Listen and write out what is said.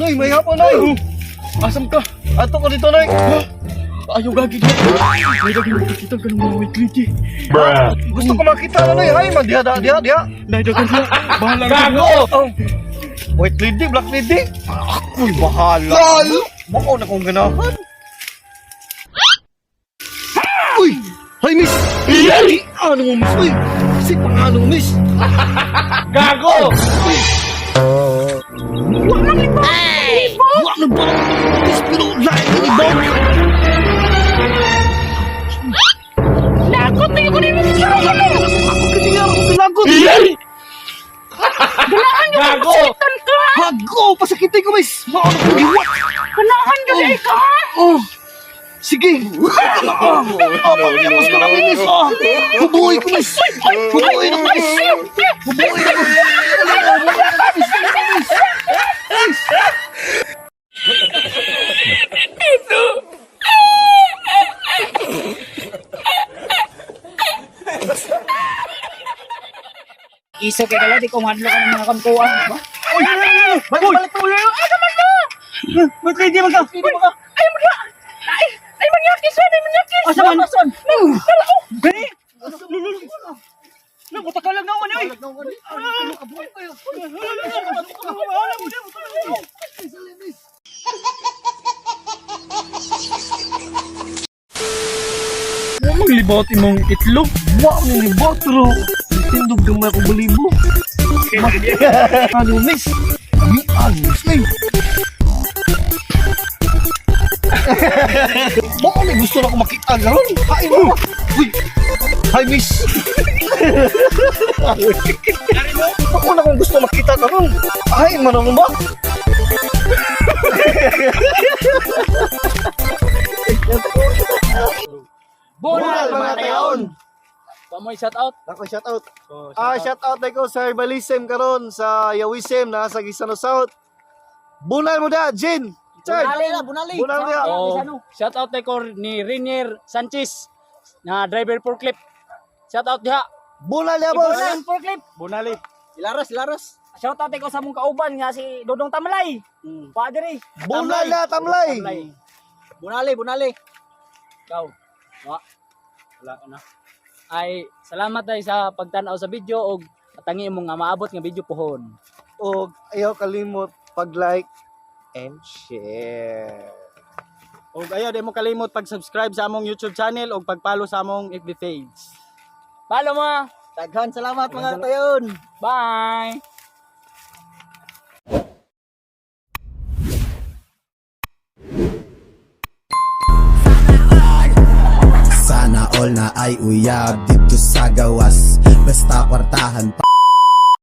Noy, may hapon, Noy. Asam ka? Ato ko dito, Noy. Ayaw gagi ka. May gagi makikita ka ng mga white lady. Gusto ko makita na, Noy. Hay, man, diha, diha, diha, diha. Naidagan siya. Bahala na. Gago! Oh. White lady, black lady. Ako'y bahala. Lol! Baka na kong ganahan. Uy! Hi, miss! Ay, ano mo, miss? Uy! Si pangano, miss? Gago! Uy! Wala na ba? Wala na ba? Miss, pero lain na ni Bob. Lagot na yung kunin mo sa ano! Ako kaniya, ako kilagot. Ganahan yung Gago! pasakitan ka! Hago! Pasakitin ko, miss! Mao na kong iwat! Ganahan yun eh ka! Oh! Sige! Oh, pagkatapos ko lang, miss! Oh! Hubuhi ko, miss! Hubuhi na ko, miss! Hubuhi na ko! Hubuhi na ko, miss! Miss! Iso kay kala di ko madlo ka ng mga kamkuan. Uy! Balik, balik, balik! Ano man mo? Ba't kayo di magka? Ay, mga! Ay! Ay, manyakis! Ay, manyakis! Asa man? Asan? Gani? Nabuta ka lang naman, oy! Maglibot imong itlog. Wa mo ni botro. Tindog gamay ko balibo. Ano, miss? Mi ano, miss? Ay. Baka may gusto na ko makita garon. Kain mo. Uy. Hi, miss. Baka na kung gusto makita karon. Ay, manong ba? Bunal mga taon. Pamoy shout out. Ako shout out. Ah, shout out ko sa Herbalism karon sa Yawism na sa Gisano South. Bunal mo da, Jin. Chard. Bunali na, bunali. Bunal na. Oh, shout out ko ni Renier Sanchez na driver forklift. Shout out diha. Bunal ya, boss. Bunal forklift. Bunali. Ilaros, ilaros. Shout out ko sa mong kauban nga si Dodong Tamlay. Pa diri. Bunal na tamlay. Bunali, bunali. Ikaw. Wa. Wala ka na. Ay, salamat ay sa pagtan-aw sa video og patangi mo nga maabot nga video pohon. Og ayaw kalimot pag-like and share. Og ayaw di mo kalimot pag-subscribe sa among YouTube channel og pag-follow sa among FB page. Follow mo. Daghan salamat mga tayon. Bye. Sana all na ay uyab dito sa gawas. Basta kwartahan pa.